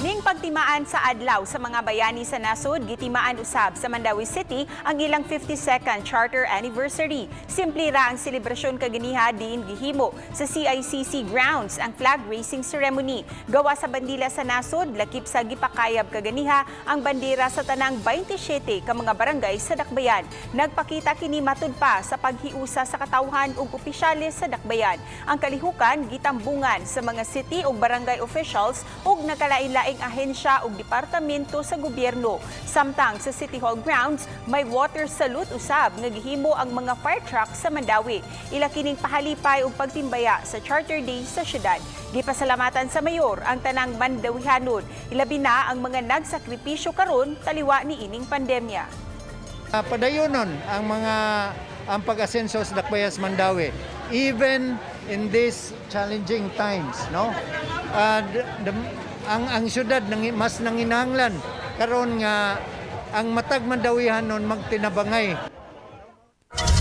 Ning pagtimaan sa adlaw sa mga bayani sa nasod, gitimaan usab sa Mandaue City ang ilang 52nd charter anniversary. Simple ra ang selebrasyon kaganiha diin gihimo sa CICC grounds ang flag raising ceremony. Gawa sa bandila sa nasod, lakip sa gipakayab kaganiha ang bandera sa tanang 27 ka mga barangay sa Dakbayan. Nagpakita kini matud pa sa paghiusa sa katawhan ug opisyales sa Dakbayan. Ang kalihukan gitambungan sa mga city ug barangay officials ug nagkalain-laing ahensya ug departamento sa gobyerno. Samtang sa City Hall grounds, may water salute usab nga gihimo ang mga fire truck sa Mandaue. Ila kining pahalipay ug pagtimbaya sa Charter Day sa syudad. Gipasalamatan sa mayor ang tanang Mandawihanon, ilabi na ang mga nagsakripisyo karon taliwa ni ining pandemya. Padayonon ang pag-asenso sa Dakbayas Mandaue even in these challenging times, no? Ang syudad mas nanginahanglan karon nga ang matag Mandawihanon magtinabangay.